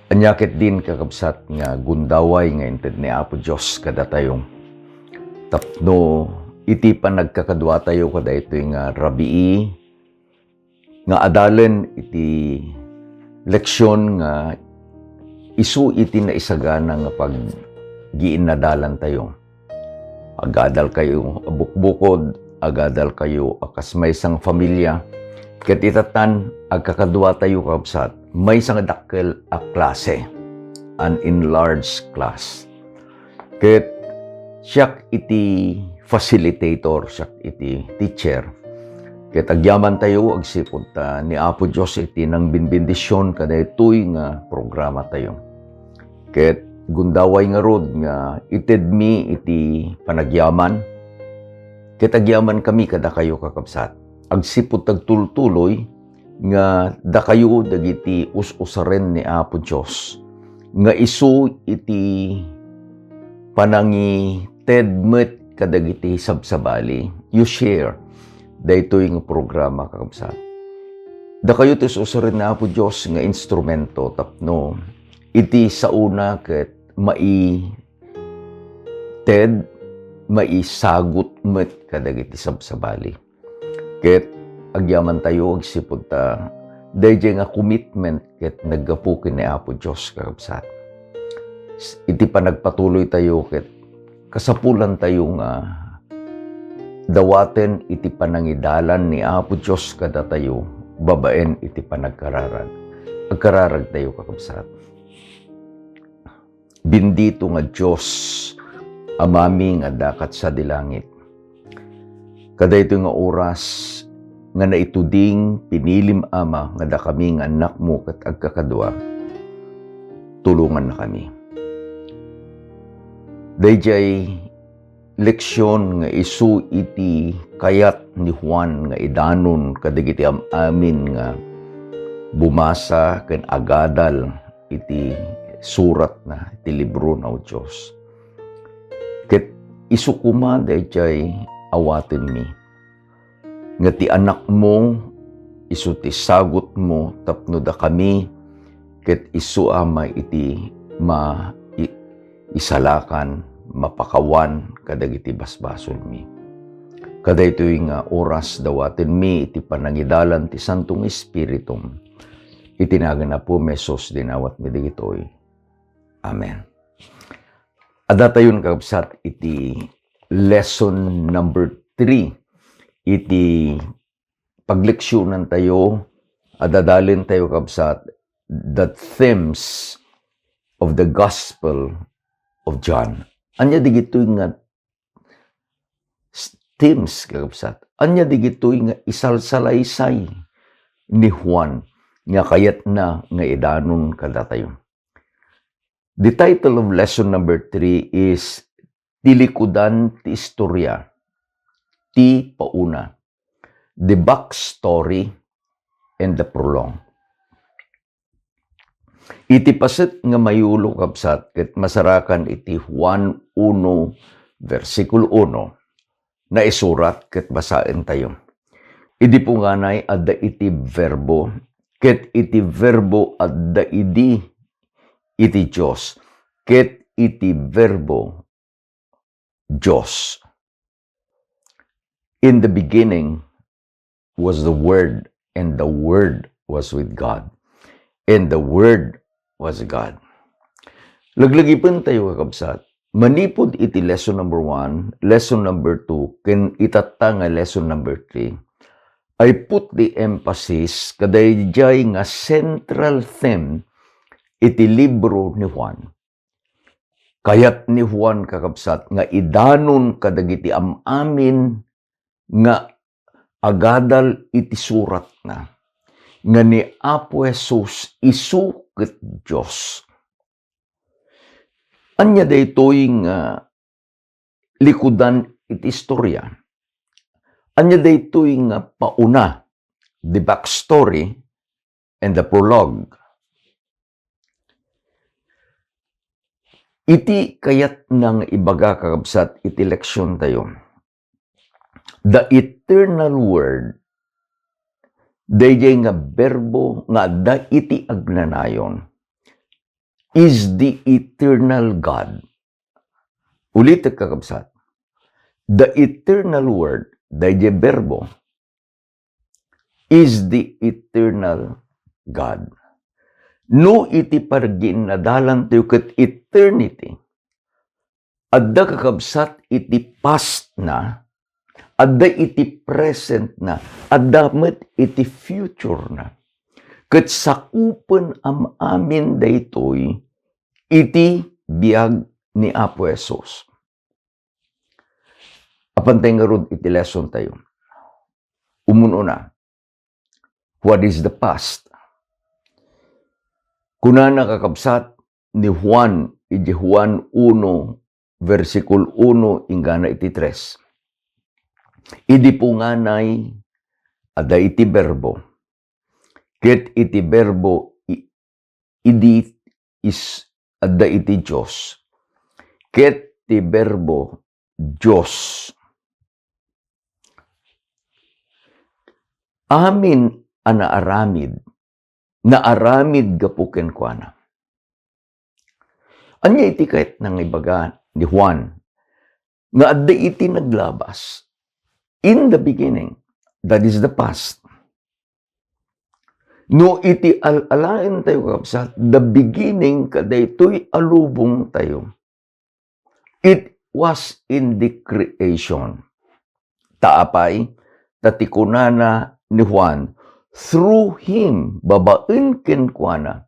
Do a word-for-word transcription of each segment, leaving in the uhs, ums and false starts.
Ania ketdin, kakabsat, nga gundaway nga inted ni Apo Dios kadatayo tapno iti panagkakaduatayo kadaytoy nga rabii nga adalen iti leksion nga isu iti naisagana nga paggiinnadalantayo. Agadal kayo a bukbukod, agadal kayo a kas maysa nga familia, ket itatan, agkakaduatayo, kabsat, maysa nga dakkel a klase, an enlarged class. Ket siak iti facilitator, siak iti teacher. Ket agyamantayo agsipud ta ni Apo Dios iti nangbinbendisyon kadaytoy nga programatayo. Ket gundaway ngarud nga itedmi iti panagyaman, ket agyamankami kadakayo, kakabsat, agsipud ta agtultuloy nga dakayo dagiti us-usaren ni Apo Dios nga isu iti panangited met kadagiti sabsabali. You share daytoy nga programa, kakabsat. Dakayo ti us-usaren ni Apo Dios nga instrumento tapno iti saona ket maited, maisagut met kadagiti sabsabali. Ket agyamantayo agsipud ta daydiay nga commitment ket naggapu ken ni Apo Dios, kakabsat. S-, iti panagpatuloytayo ket kasapulantayo nga dawaten iti panangidalan ni Apo Dios kadatayo babaen iti panagkararag. Agkararagtayo, kakabsat. Bendito nga Dios, Amami nga adda ket sadi langit. Kadaytoy nga oras nga naituding, pinilim, Ama, nga dakami nga annakmo ket agkakadua, tulongannakami. Daydiay leksion nga isu iti kayat ni Juan nga idanon kadagiti am-amin nga bumasa ken agadal iti suratna, iti librona, O Dios. Ket isu koma daydiay awatenmi, nga ti Anakmo isu ti sagutmo tapno dakami ket isu, Ama, iti ma-, i-, isalakan, mapakawan kadagiti basbasolmi. Kadaytoy nga oras dawatenmi iti panangidalan ti Santo nga Espiritum. Iti nagan Apo mi Jesus dinawatmi dagitoy. Amen. Adda tayon, kakabsat, iti lesson number three iti pagleksionantayo, adadalentayo, kabsat, the themes of the Gospel of John. Ania digitoy nga s-, themes, kakabsat? Ania digitoy nga isalsalaysay ni Juan nga kayatna nga idanon kadatayo? The title of lesson number three is Tilikudan ti Istorya, ti Pauna, the backstory and the prologue. Iti paset nga mayulo, kabsat, ket masarakan iti Juan uno, versikulo uno, naisurat ket basaentayo. Idi punganay adda iti Verbo, ket iti Verbo adda idi iti Dios, ket iti Verbo Dios. In the beginning was the Word, and the Word was with God, and the Word was God. Laglagipentayo, kakabsat, manipud iti lesson number one, lesson number two, ken itatta nga lesson number three, I put the emphasis kadaydiay nga central theme iti libro ni Juan. Kayat ni Juan, kakabsat, nga idanon kadagiti am-amin nga agadal iti suratna nga ni Apo Jesus isu ket Dios. Ania daytoy nga likudan iti istorya? Ania daytoy nga pauna, the backstory and the prologue? Iti kayatna nga ibaga, kakabsat, iti leksiontayo, the eternal Word, daydiay nga Berbo nga adda iti agnanayon, is the eternal God. Ulitek, kakabsat, the eternal Word, dayjay Berbo, is the eternal God. No iti pagginnadalantayo ket eternity, adda, kakabsat, iti past na, adda iti present na, adda met iti future na. Ket sakupen am-amin daytoy iti biag ni Apo Jesus. Apantay ngarud iti lesson tayo. Umun-una, what is the past? Kunana, kakabsat, ni Juan, iti Juan uno, versikulo uno inggana iti tres. Idi punganay, adda iti Berbo. Ket iti Berbo, i-, idi is-, adda iti Dios. Ket ti Berbo, Dios. Amin a naaramid, naaramid gapu kenkuana. Ania iti kayatna nga ibaga ni Juan nga adda iti naglabas? In the beginning, that is the past. No iti al-alaentayo, kakabsat, the beginning kadaytoy a lubongtayo, it was in the creation. Ta apay, ta ti kunana ni Juan, through him, babaen kenkuana,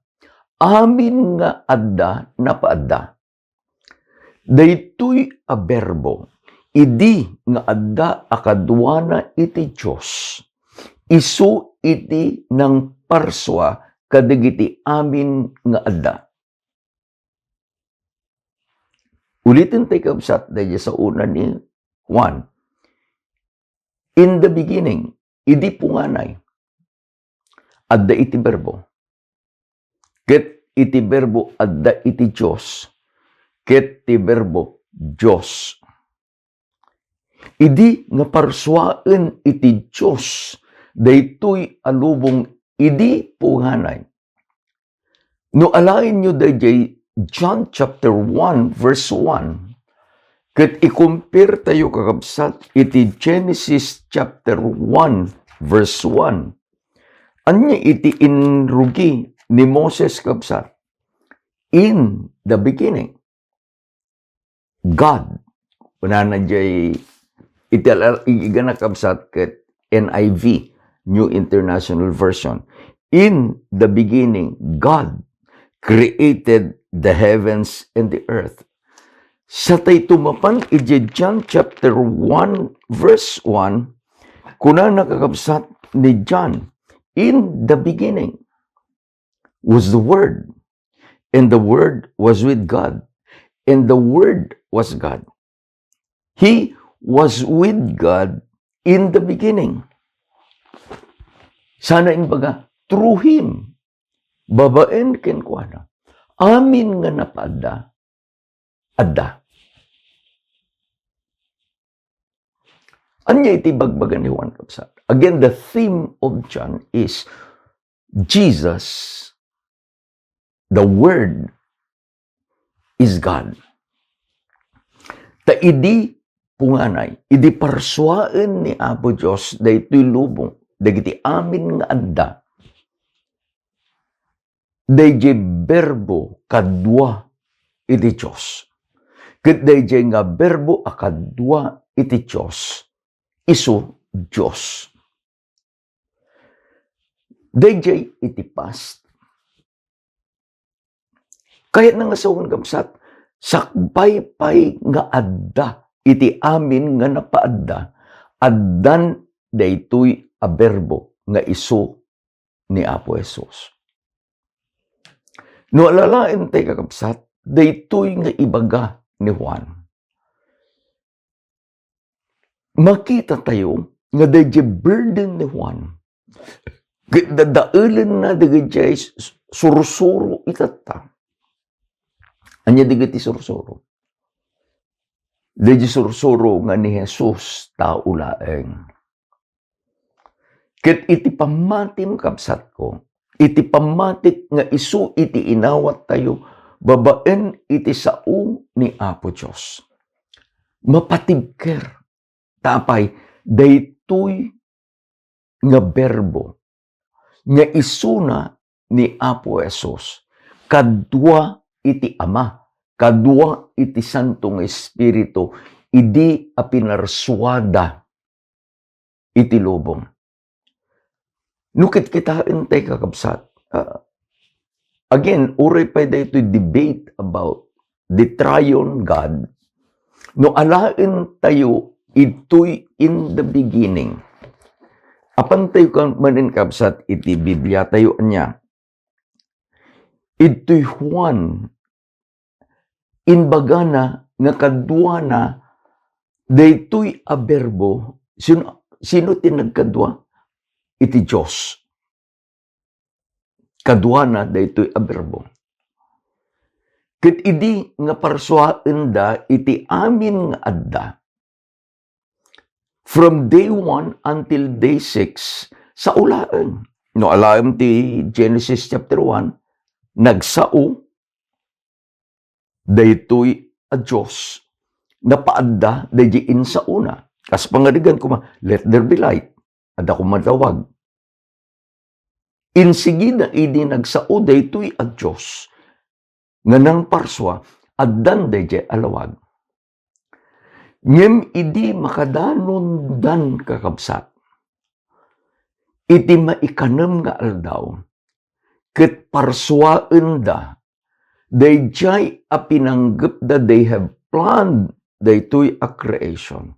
amin nga adda napaadda. Daytoy a Berbo, idi nga adda a kaduana iti Dios, isu iti nangparsua kadagiti amin nga adda. Uliten tay, kabsat, dayjay saona ni Juan. In the beginning, idi punganay, adda iti Berbo. Ket iti Berbo adda iti Dios. Ket ti Berbo, Dios. Idi nga parsuaen iti Dios daytoy a lubong idi punganay. No alaenyo dayjay John chapter one, verse one, ket i-compare tayo, kakabsat, iti Genesis chapter one, verse one. Ania iti inrugi ni Moses, kabsat? In the beginning, God. Kunana jay, iti al-, igana, kabsat, ket N I V, New International Version. In the beginning, God created the heavens and the earth. Sa tay tumapan iti John chapter one, verse one, kunana, kakabsat, ni John, "In the beginning was the Word, and the Word was with God, and the Word was God." He was with God in the beginning. Sana imbaga, through him, babaen kenkuana, amin nga napaadda, adda. Ania iti bagbaga ni Juan, kabsat? Again, the theme of John is Jesus, the Word, is God. Ta idi punganay, idi parsuaen ni Apo Dios daytoy lubong, dagiti amin nga adda, dayjay Berbo kadua iti Dios. Ket dayjay nga Berbo a kadua iti Dios, isu Dios. Dayjay iti past. Kayatna nga sawen, kabsat, sakbay pay nga adda iti amin nga napaadda, addan daytoy a Berbo nga isu ni Apo Jesus. No alalaen tay, kakabsat, daytoy nga ibaga ni Juan. Makita tayo nga dayjay burden ni Juan, ket dadaelenna dagiti s-, sursuro itatta. Ania dagiti sursuro? Dayjay sursuro nga ni Jesus tao laeng. Ket iti pammatim, kabsatko, iti pammatik nga isu iti inawattayo, babaen iti sao ni Apo Dios. Mapatigker. Ta apay, daytoy nga Berbo nga isuna ni Apo Jesus kadua iti Ama, kadua iti Santo nga Espiritu, idi a pinarsuada iti lubong. No kitkitaen tay, kakabsat, ah, again, uray pay daytoy debate about the triune God, no alaen tayo, idtoy in the beginning. Apan tayo kan manen, kabsat, iti Biblia tayo ania. Idtoy Juan, imbagana nga kaduana daytoy a Berbo. Sino, sino ti nagkadua? Iti Dios. Kaduana daytoy a Berbo. Ket idi nga parsuaenda iti amin nga adda, from day one until day six, sao laeng. No alaem ti Genesis chapter one, nagsao daytoy a Dios. Napaadda daydi insaona. Kas pangarigan koma, "Let there be light." Adda koma lawag. Insigida idi nagsao daytoy a Dios nga nangparsua, addan daydiay a lawag. Ngem idi makadanondan, kakabsat, iti maikanem nga aldaw, ket parsuaenda daydiay a pinanggepda, they have planned daytoy a creation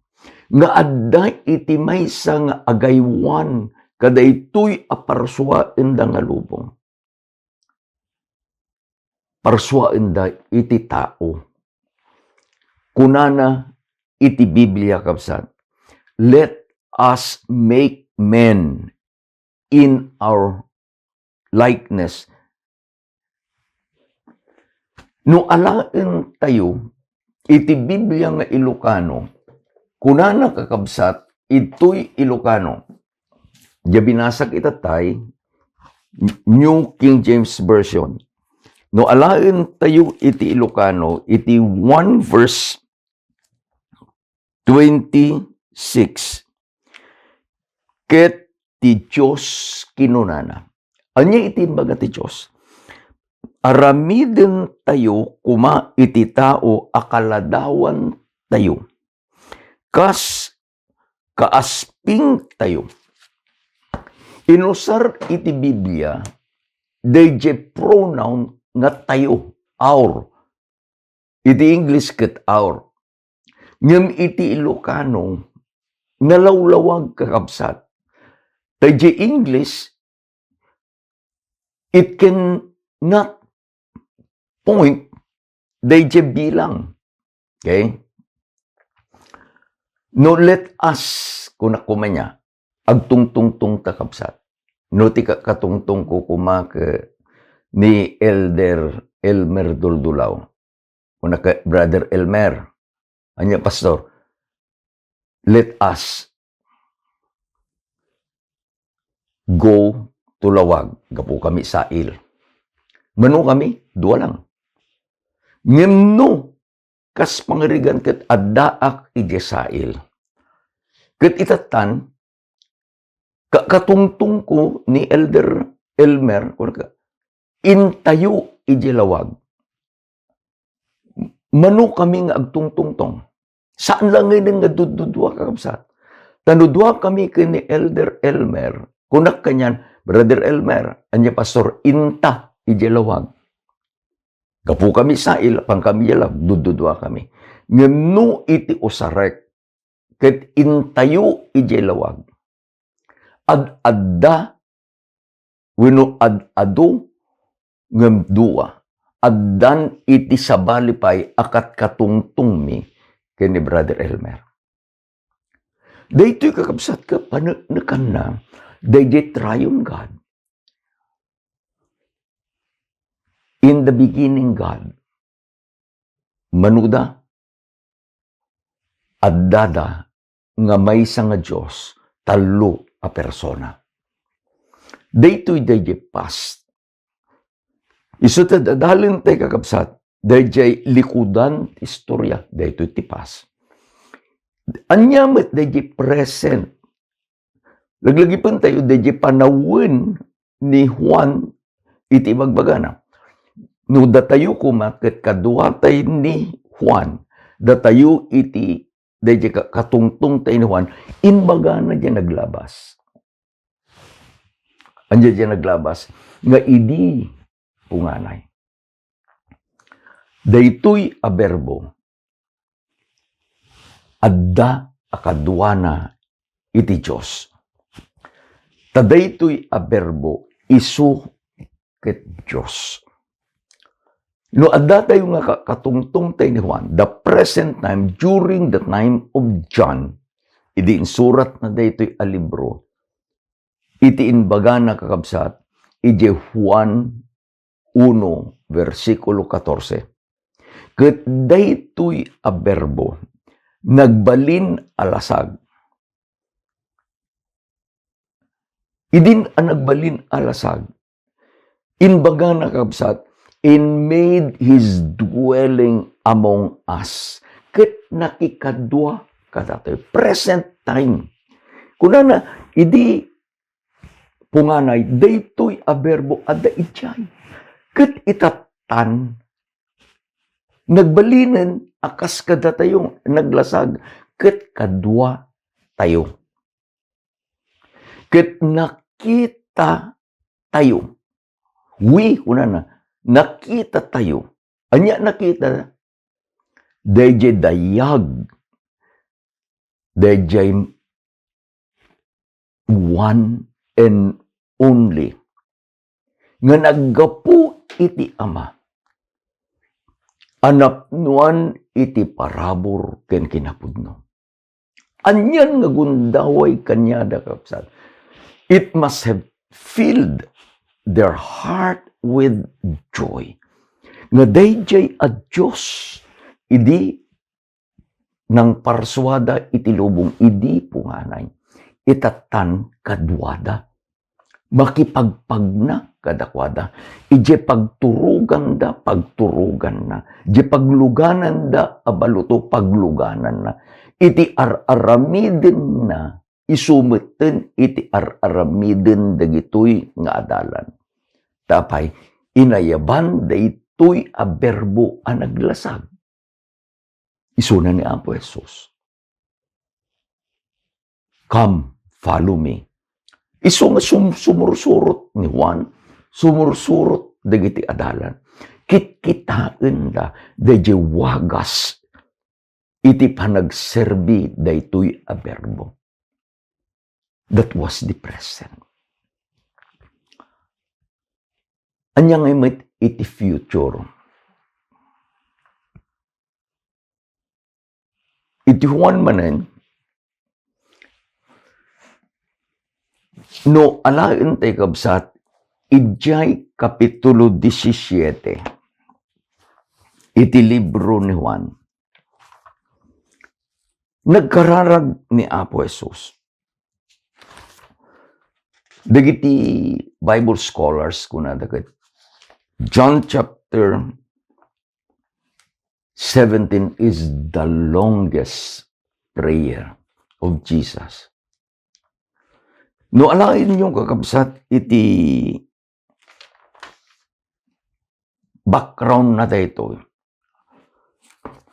nga adda iti maysa nga agaywan kadaytoy a parsuaenda nga lubong. Parsuaenda iti tao. Kunana iti Biblia, kabsat, "Let us make men in our likeness." No alaen tayo iti Biblia nga Ilocano, kunana, kakabsat, itoy Ilocano. Diay binasak ita tay, New King James Version. No alaen tayo iti Ilocano, iti one verse twenty-six, ket ti Dios kinunana. Ania iti imbaga ti Dios? Aramiden tayo koma iti tao a kaladawan tayo. Kas kaasping tayo. Inusar iti Biblia, daydiay pronoun nga tayo, our. Iti English ket our. Ngem iti Ilocano, nalawlawag, kakabsat. Daydiay English, it cannot point daydiay bilang. Okay? No, let us, kunak koma ania, agtungtungtong ta, kabsat. No, ti ka-, katungtong ko koma ken ni Elder Elmer Duldulaw. Kunak ken Brother Elmer, "Ania, Pastor?" "Let us go to lawag." Gapu kami sail. Mano kami? Dua lang. Ngem no, kas pangarigan ket addaak idiay sail. Ket itattan, ka-, katungtong ko ni Elder Elmer, kunana, "Intayo idiay lawag." Mano kami nga agtungtungtong? Saan la ngay-an nga duddudua, kakabsat. Ta no dua kami ken ni Elder Elmer, kunak kanian, "Brother Elmer, ania, Pastor, inta idiay lawag." Gapu kami sail, apan kami idiay lawag, duddudua kami. Ngem no iti usarek, ket intayo idiay lawag. Ad-adda wenno ad-adu ngem dua. Addan iti sabali pay a katkatungtongmi ken ni Brother Elmer. Daytoy, kakabsat, kapaneknekanna daydiay triune God. In the beginning, God. Manoda, addada nga maysa nga Dios, tallo a persona. Daytoy daydiay past. Isu ta adalen tay, kakabsat, dayjay likudan ti istorya, daytoy ti past. Ania met dayjay present? Laglagipen tayo dayjay panawen ni Juan iti ibagbagana. No datayo koma ket kaduatay ni Juan, datayo iti dayjay ka-, katungtong tay ni Juan, imbagana diay naglabas. Ania diay naglabas? Nga idi punganay. Daytoy a berbo, adda a kaduana iti Dios. Ta daytoy a berbo isu ket Dios. No adda tayo nga ka-, katungtong tay ni Juan, the present time, during the time of John, idi insurat na daytoy a libro, iti imbagana, kakabsat, iti Juan uno, bersikulo katorse. Ket daytoy a berbo, nagbalin a lasag. Idin a nagbalin a lasag, imbagana, kabsat, "And made his dwelling among us." Ket nakikadua kadatayo. Present time. Kunana, idi punganay, daytoy a berbo adda idiay. Ket itattan, nagbalinen a kas kadatayo, naglasag, ket kadua tayo. Ket nakita tayo. We, kunana, nakita tayo. Ania nakita? Dayjay dayag. Dayjay one and only nga naggapu iti Ama a napnoan iti parabur ken kinapudno. Anian nga gundaway kaniada, kabsat? It must have filled their heart with joy. Nga dayjay a Dios idi nangparsuada iti lubong idi punganay, itattan kaduada. Makipagpagna kadakuada. Idiay pagturoganda, pagturoganna. Idiay paglugananda a baluto, paglugananna. Iti ar-aramidenna, isu metten iti ar-aramiden dagitoy nga adalan. Ta apay, inayaban daytoy a berbo a naglasag. Isuna ni Apo Jesus, "Come, follow me." Isu nga sum-, sumursurot ni Juan, sumursurot dagiti adalan. Kitkitaenda dayjay wagas iti panagserbi daytoy a berbo. That was the present. Ania ngay met iti future? Iti Juan manen, no alaen tay, kabsat, idiay kapitulo disisiete iti libro ni Juan, nagkararag ni Apo Jesus. Dagiti Bible scholars kunada ket John chapter seventeen is the longest prayer of Jesus. No alaenyo, kakabsat, iti background na daytoy.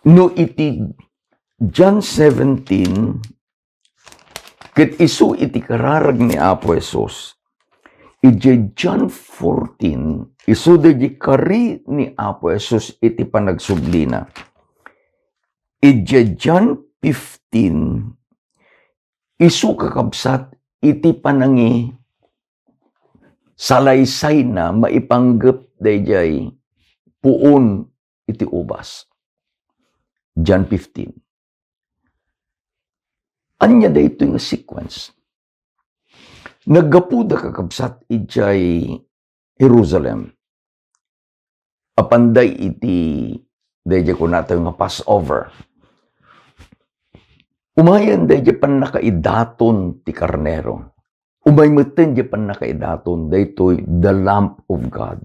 No iti John seventeen, ket isu iti kararag ni Apo Jesus. Idiay John fourteen, isu daydi kari ni Apo Jesus iti panagsublina. Idiay John fifteen, isu, kakabsat, iti panangi salaysayna maipanggep dayjay puon iti ubas. John fifteen. Ania daytoy nga sequence? Naggapuda, kakabsat, idiay Jerusalem. Apanda iti dayjay kunatayo nga Passover. Umayen dayjay pannakaidaton ti karnero. Umay metten diay pannakaidaton, daytoy the Lamb of God.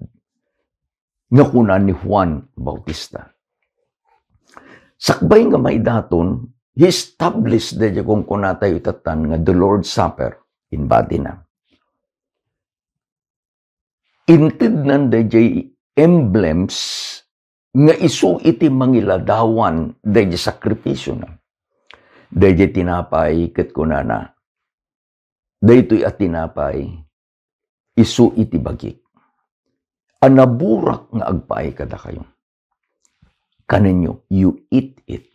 nga kuna ni Juan Bautista. Sakbay nga maidaton, he established daydiay kunkunatayo itatan nga the Lord's Supper, inbatina. Intednan daydiay emblems nga isu iti mangiladawan daydiay sakrifisiona. Daydiay tinapay ket kunana, "Daytoy a tinapay, isu iti bagik a naburak nga agpaay kadakayo. Kanenyo, you eat it."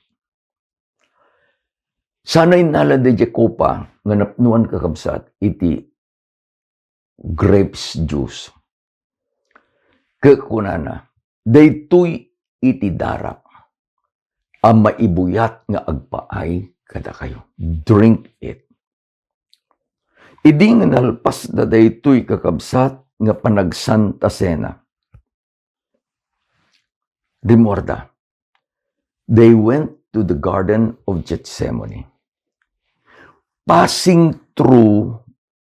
Sana innala daydiay kopa nga napnoan, kakabsat, iti grapes juice. Ket kunana, "Daytoy iti darak a maibuyat nga agpaay kadakayo. Drink it." Idi nga nalpasda daytoy, kakabsat, nga panagsanta sena, rimmuarda. They went to the Garden of Gethsemane, passing through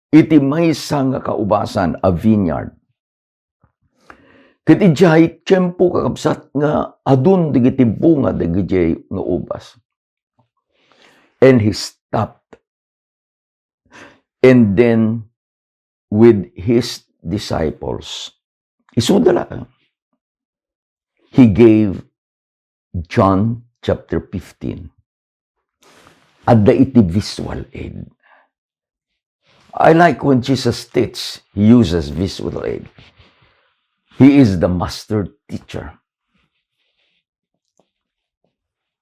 iti maysa nga kaubasan a vineyard. Ket idiay tiempo, kakabsat, nga adun dagiti bunga dagiti nga ubas. And he stopped. And then with his disciples, isuda laeng, he gave John chapter fifteen. Adda iti visual aid. I like when Jesus teach, he uses visual aid. He is the master teacher.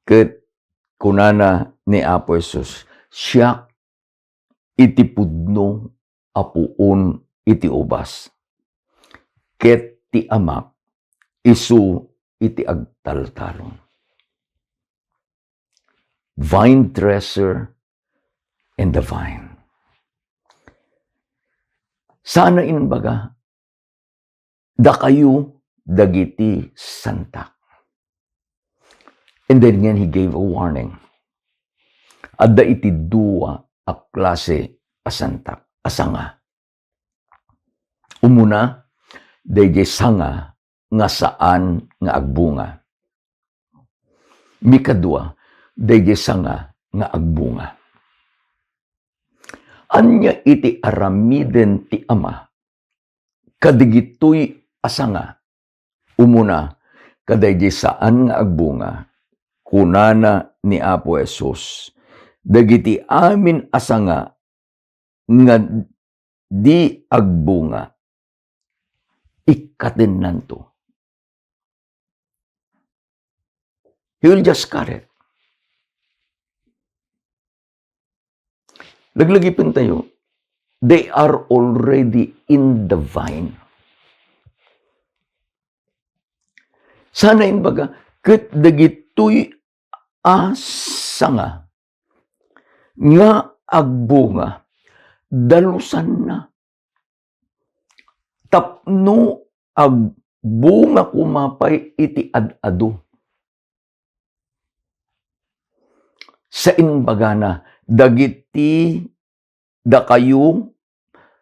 Ket kunana ni Apo Jesus, "Siak iti pudno a puon iti ubas, ket ti Amak isu iti agtaltalon." Vine dresser and the vine. Sana imbaga, "Dakayo dagiti santak." And then again, he gave a warning. Adda iti dua a klase a santak, a sanga. Umuna, daydiay sanga nga saan nga agbunga. Mikadua, daydiay sanga nga agbunga. Ania iti aramiden ti Ama kadagitoy a sanga? Umuna, kadaydiay saan nga agbunga, kunana ni Apo Jesus, "Dagiti amin a sanga nga di agbunga, ikkatennanto." He will just cut it. Laglagipentayo, they are already in the vine. Sana imbaga, ket dagitoy a sanga nga agbunga, dalusanna. Tapno agbunga koma pay iti ad-adu. Saimbagana, dagiti dakayo,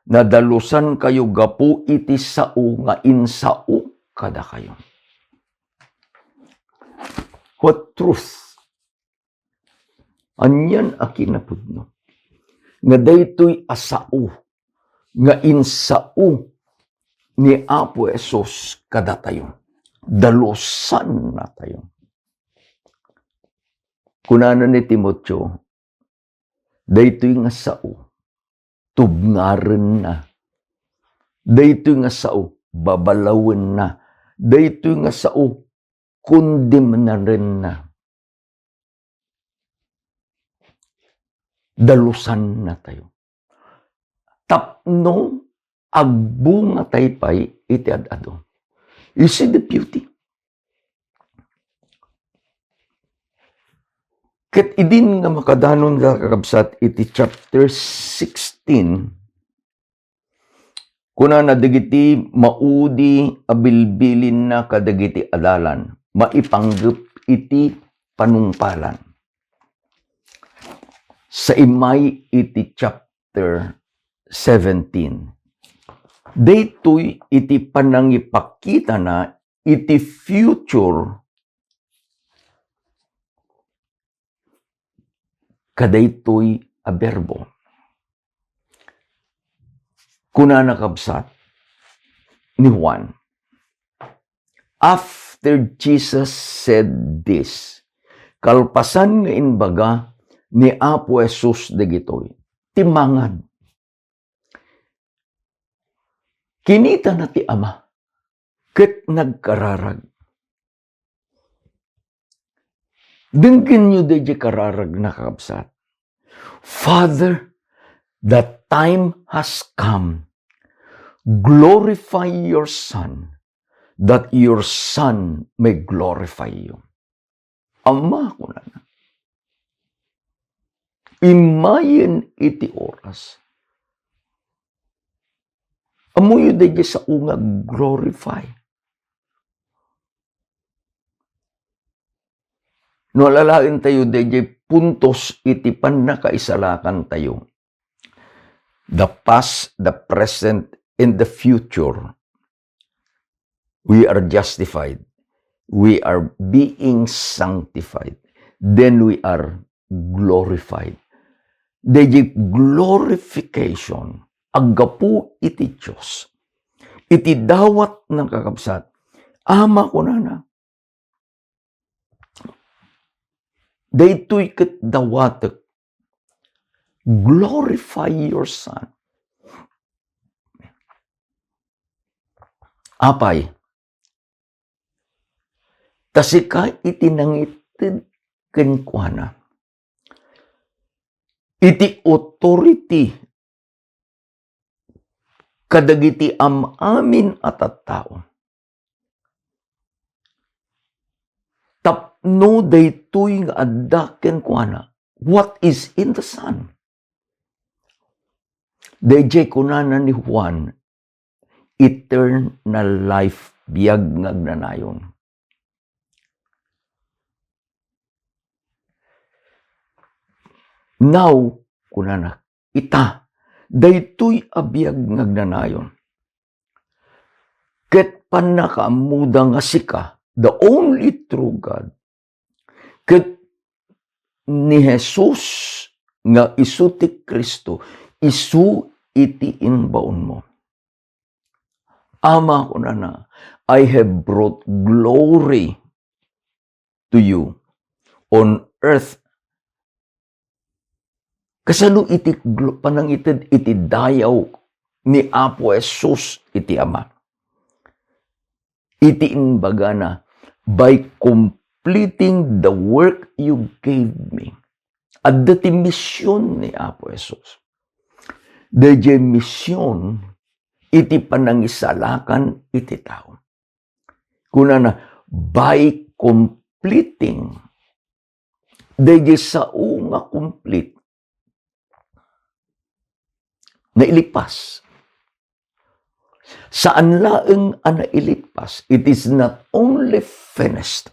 nadalusankayo gapu iti sao nga insao kadakayo. What truth? Anian a kinapudno nga daytoy a sao nga insao ni Apo Jesus kadatayo, dalusannatayo. Kunana ni Timoteo, daytoy nga sao, tubngarenna. Daytoy nga sao, babalawenna. Daytoy nga sao, kondemnarenna. Dalusannatayo. Tapno agbungatay pay iti ad-adu. You see the beauty? Ket idin nga makadanon nga kakabsat iti chapter sixteen, kunana, dagiti maudi a bilbilinna kadagiti adalan maipanggep iti panungpalan. Sa immay iti chapter seventeen, daytoy iti panangipakitana iti future kadaytoy a berbo. Kunana kabsat ni Juan, after Jesus said this, kalpasan nga imbaga ni Apo Jesus dagitoy, timmangad. Kinitana ti Ama, ket nagkararag. Denggenyo daydiay kararagna, kakabsat. Father, the time has come. Glorify your Son, that your Son may glorify you. Ama, kunana, immayen iti oras. Ammoyo daydiay sao nga glorify. No alalaentayo daydiay puntos iti pannakaisalakantayo, the past, the present, and the future, we are justified. We are being sanctified. Then we are glorified. Daydiay glorification, aggapu iti Dios. Iti dawatna, kakabsat, Ama, kunana, daytoy ket dawatek, glorify your Son. Apay, ta sika iti nangited kenkuana iti authority kadagiti am-amin a tattao. Tapno daytoy nga adda kenkuana, what is in the Son? Daydiay kunana ni Juan, eternal life, biag nga agnanayon. Now, kunana, ita, daytoy a biag nga agnanayon, ket pannakaammoda nga sika, the only true God, ket ni Jesus nga isu ti Cristo, isu iti imbaonmo. Ama, kunana, I have brought glory to you on earth. Kasano iti glo-, panangited iti dayaw ni Apo Jesus iti Ama? Iti imbagana, "By completing the work you gave me." Adda ti mision ni Apo Jesus. Daydiay mision iti panangisalakan iti tao. Kunana, by completing. Daydiay sao nga complete, nailipas. Saan laeng a nailipas. It is not only finished.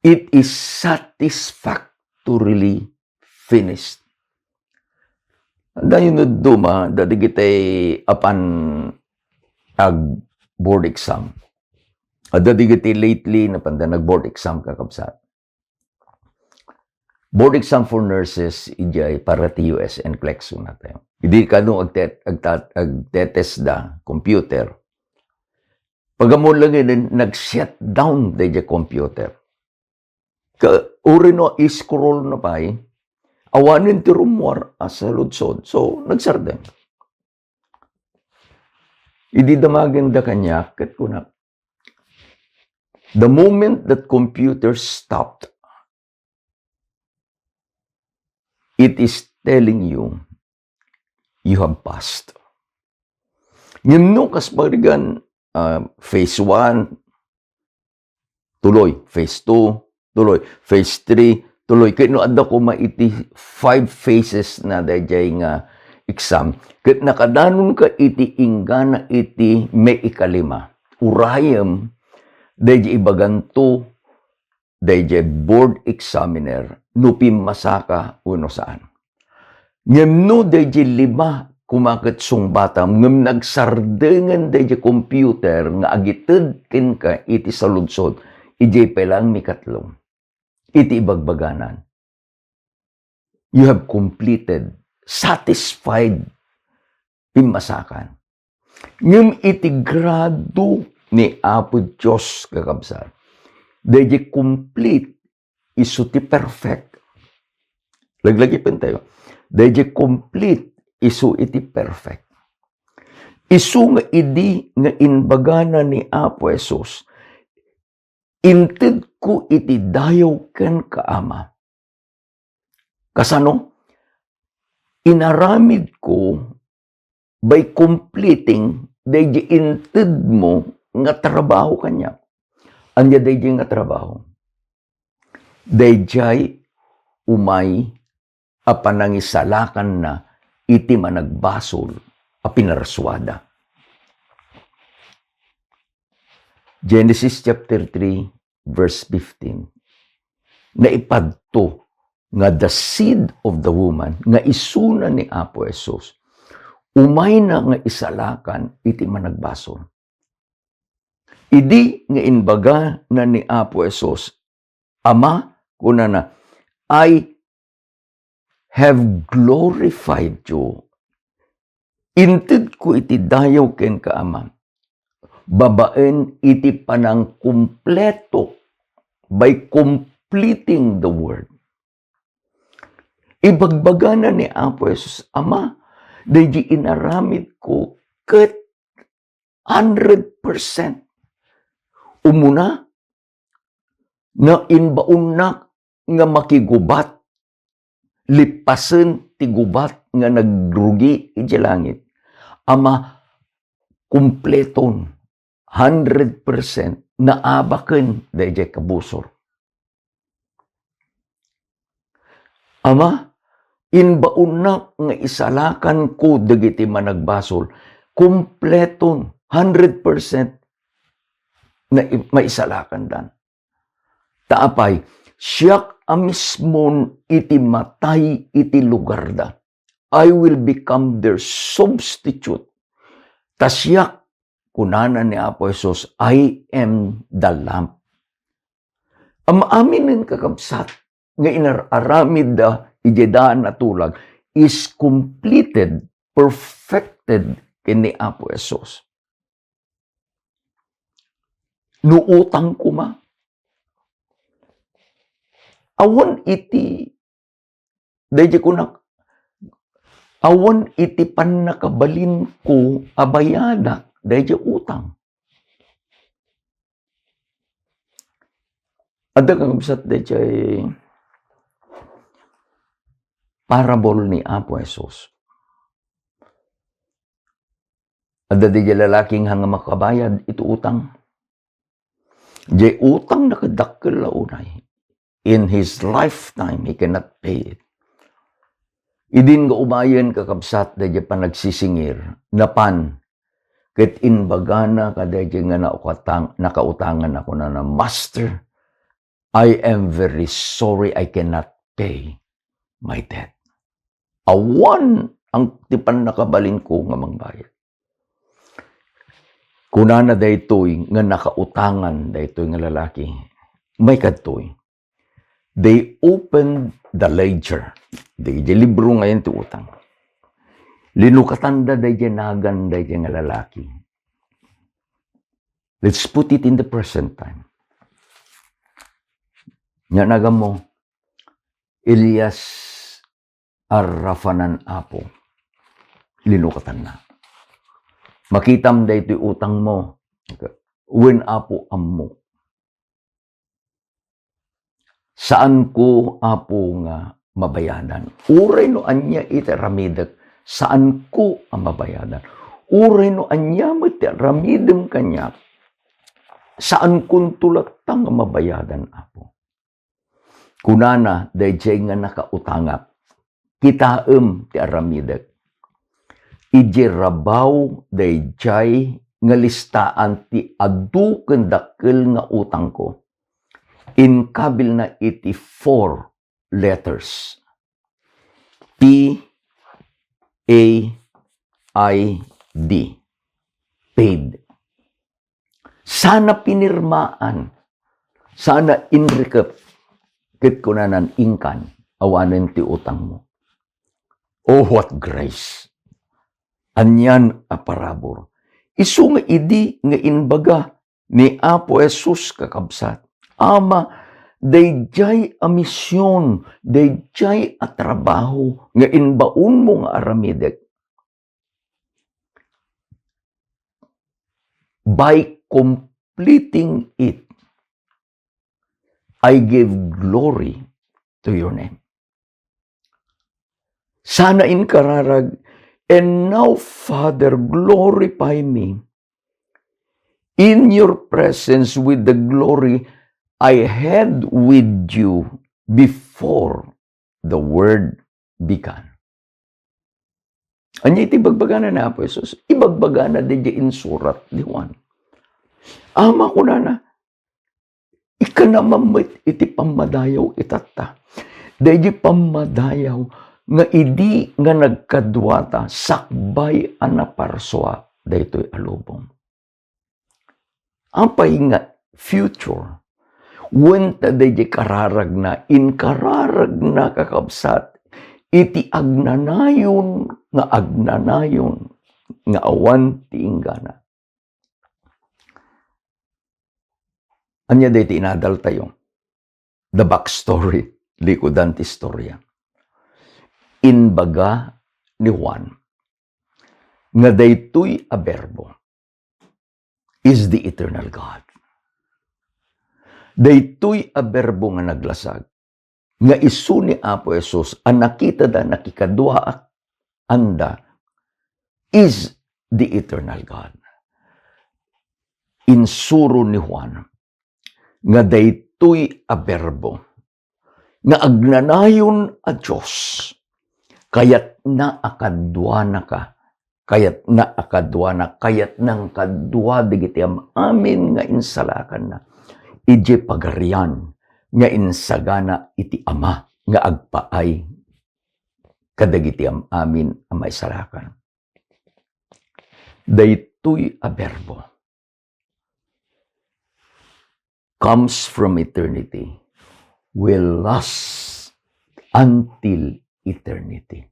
It is satisfactorily finished. Anda yun no duma, dagiti apan ag board exam. Adda dagiti lately napanda nag board exam, kakabsat. Board exam for nurses, idiay para ti U S, NCLEX, una tayo. Idi kano agtet-, agtat-, agtetest da, computer. Pag-ammom lang yun, nag-shut down daydiay computer. Ka, uri no, i-scroll na pay, awanen ti rummuar a saludsod. So, nagsardeng. Idi damagenda kaniak, ket kunak, the moment that computer stopped, it is telling you, you have passed. Ngem no kas parigan, ah, phase one, tuloy, phase two, tuloy, phase three, tuloy. Ket no adda koma iti five phases na daydiay nga exam, ket nakadanonka iti inggana iti maikalima, urayem daydiay ibaganto daydiay board examiner no pimmasaka wenno saan. Ngem no daydiay lima koma ket sungbatam, ngem nagsardengen daydiay computer nga agited kenka iti saludsod, idiay pay laeng mikatlo. Iti ibagbaganan, you have completed, satisfied, pimmasakan. Ngem iti grado ni Apo Dios, kakabsat, daydiay complete isu ti perfect. Laglagipentayo. Daydiay complete isu iti perfect. Isu nga idi nga imbagana ni Apo Jesus, "Intedko iti dayaw kenka, Ama." Kasano? Inaramidko by completing daydiay intedmo nga trabaho kaniak. Ania daydiay nga trabaho? Daydiay umay a panangisalakanna iti managbasol a pinarsuada. Genesis chapter three, verse fifteen. Naipadto nga the seed of the woman, nga isuna ni Apo Jesus, umayna nga isalakan iti managbasol. Idi nga imbagana ni Apo Jesus, "Ama," kunana, "I have glorified you." Intedko iti dayaw kenka, Ama, babaen iti panangkumpleto, by completing the word. Ibagbagana ni Apo Jesus, "Ama, daydi inaramidko ket hundred percent." Umuna, na imbaonnak nga makigubat, lipasen ti gubat nga nagrugi idiay langit. Ama, kumpleton, hundred percent, naabaken daydiay kabusor. Ama, imbaonnak nga isalakanko dagiti managbasol, kumpleton, hundred percent, na, maisalakandan. Ta apay, siak a mismon iti matay iti lugarda. I will become their substitute. Ta siak, kunana ni Apo Jesus, "I am the lamp." Am-aminen, kakabsat, nga inar-aramidda idiay daan a tulag is completed, perfected ken ni Apo Jesus. No utang koma, awan iti, daydi kunak, awan iti pannakabalinko a bayadak daydi utang. Adda, kakabsat, daydi parable ni Apo Jesus. Adda daydi lalaki nga, nga makabayad iti utang. Diay utang na kadakkel la unay. In his lifetime, he cannot pay it. Idin nga umayen, kakabsat, daydi panagsisingir, napan, ket imbagana kadaydi nga naukatang-, nakautangan a kunana, "Master, I am very sorry, I cannot pay my debt." Awan ang ti pannakabalinko nga mangbayad. Kunana daytoy nga nakautangan daytoy nga lalaki, "Maikadtoy." They opened the ledger. Daydi libro ngayon ti utang. Linukatanda daydi nagan daydi nga lalaki. Let's put it in the present time. Nya nagan mo, Elias Arrafanan, Apo. Linukatanna. Makitam daytoy utang mo. Wen, Apo, ammo. Saanko, Apo, nga mabayadan. Uray no ania iti aramidek, saanko a mabayadan. Uray no ania met ti aramidem kaniak, saankonto latta nga mabayadan, Apo. Kunana daydiay nga nakautangak, "Kitaem ti aramidek." Idiay rabaw daydiay nga listaan ti adu ken dakkel nga utangko. Inkabilna iti four letters. P, A, I D, paid. Sana pinirmaan, sana inrikep, ket kunanan, "Inkan, awanen ti utangmo." Oh, what grace! Anian a parabur! Isu nga idi nga inbaga ni Apo Jesus, kakabsat, "Ama, daydiay a mision, daydiay a trabaho nga imbaonmo nga aramidek, by completing it, I give glory to your name." Sana inkararag, "And now, Father, glorify me in your presence with the glory I had with you before the world began." Ania iti ibagbagana ni Apo Jesus? Ibagbagana daydiay insurat ni Juan. "Ama," kunana, "ikkanam met iti pammadayaw itatta." Daydiay pammadayaw nga idi nga nagkaduata, sakbay a naparsua daytoy a lubong. Apay nga future? Wen ta daydiay kararagna, inkararagna, kakabsat, iti agnanayon nga agnanayon nga awan ti inggana. Ania daytoy inadaltayo? The backstory, likudan ti istorya. Inbaga ni Juan nga daytoy a Berbo is the eternal God. Daytoy a Berbo nga naglasag, nga isu ni Apo Jesus a nakitada, nakikaduaanda, is the eternal God. Insuro ni Juan nga daytoy a Berbo nga agnanayon a Dios, kayatna a kaduanaka, kayatna a kaduana, kayatna nga kadua dagiti am-amin nga insalakanna idiay Pagarian nga insagana iti Ama nga agpaay kadagiti am-amin a maisalakan. Daytoy a Berbo comes from eternity, will last until eternity.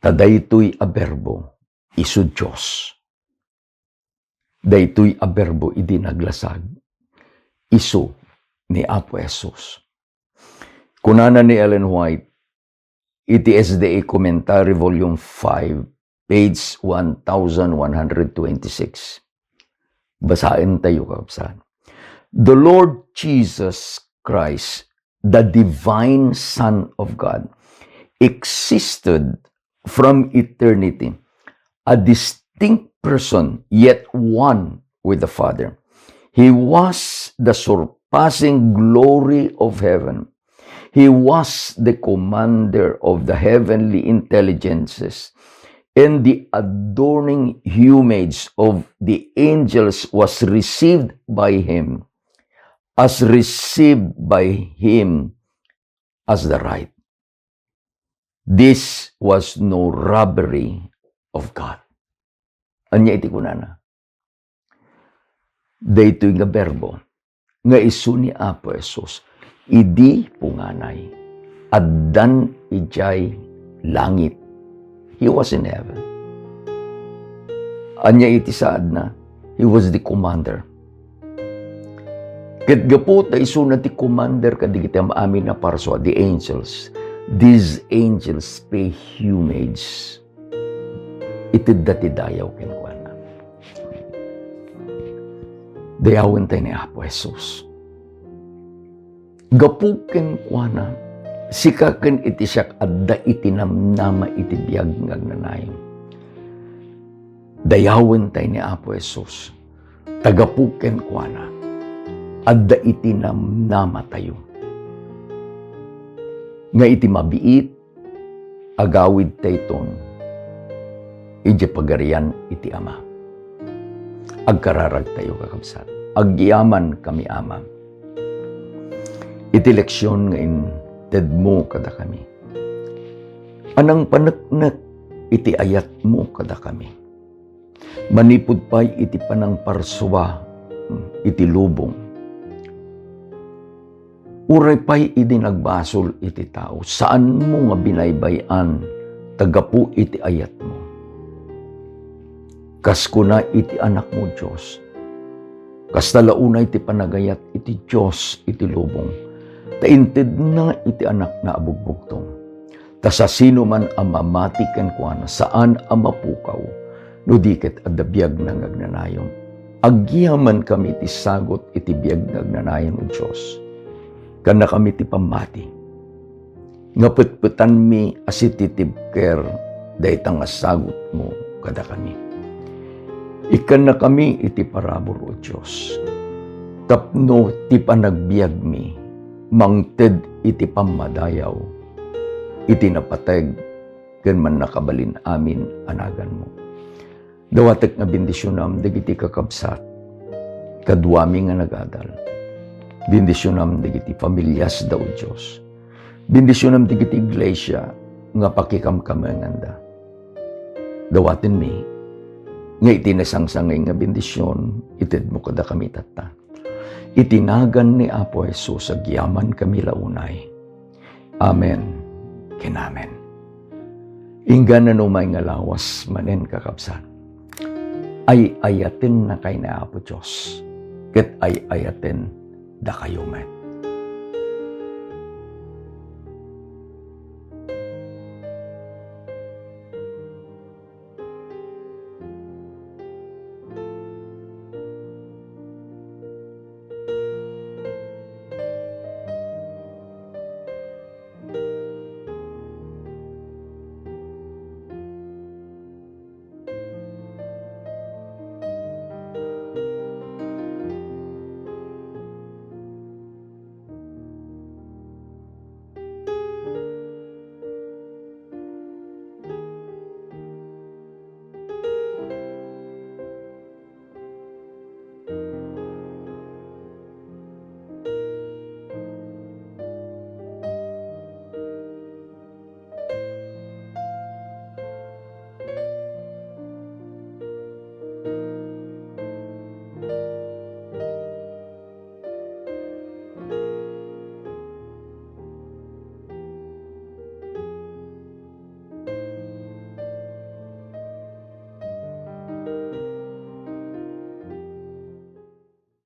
Ta daytoy a Berbo isu Dios. Daytoy a Berbo idi naglasag, isu ni Apo Jesus. Kunana ni Ellen White iti S D A Commentary, Volume five, page one thousand one hundred twenty-six. Basaentayo, kakabsat. "The Lord Jesus Christ, the divine Son of God, existed from eternity, a distinct person, yet one with the Father. He was the surpassing glory of heaven. He was the commander of the heavenly intelligences, and the adorning homage of the angels was received by him, as received by him as the right. This was no robbery of God." Ania iti kunana? Daytoy nga Berbo nga isu ni Apo Jesus, idi punganay, addan idiay langit. He was in heaven. Ania iti saadna? He was the commander. Ket gapu ta isuna ti commander kadagiti am-amin a parsua, the angels, these angels pay homage. Itedda ti dayaw kenkuana. Dayawentayo ni Apo Jesus. Gapu kenkuana, sika ken iti siak adda iti namnama iti biag nga agnanayon. Dayawentayo ni Apo Jesus. Ta gapu kenkuana, adda iti namnamatayo nga iti mabiit, agawidtayton idiay Pagarian iti Ama. Agkararagtayo, kakabsat. Agyamankami, Ama, iti leksion nga intedmo kadakami. A nangpaneknek iti ayatmo kadakami. Manipud pay iti panangparsua iti lubong. Uray pay idi nagbasol iti tao, saanmo nga binaybay-an ta gapu iti ayatmo. Kas kuna iti Anakmo, Dios, kasta la unay ti panagayat iti Dios iti lubong, ta intedna iti Anakna a bugbugtong. Ta sasinoman a mamati kenkuana, saan a mapukaw, no di ket adda biagna nga agnanayon. Agyamankami ti sagut iti biag nga agnanayon, O Dios. Kannakami ti pammati nga petpetanmi a sititibker dayta nga sagutmo kadakami. Ikkannakami iti parabur, O Dios, tapno ti panagbiagmi mangted iti pammadayaw iti napateg ken mannakabalin amin a naganmo. Dawatek nga bendisionam dagiti kakabsat, kaduami nga nagadal. Bendisionam dagiti familiasda, O Dios. Bendisionam dagiti iglesia nga pakikamkamenganda. Dawatenmi nga iti nasangsangay nga bendision, itedmo kadakami tatta. Iti nagan ni Apo Jesus, agyamankami la unay. Amen ken amen. Inggana no umay nga lawas manen, kakabsat. Ay-ayatennakay ni Apo Dios, ket ay-ayaten dakayo met.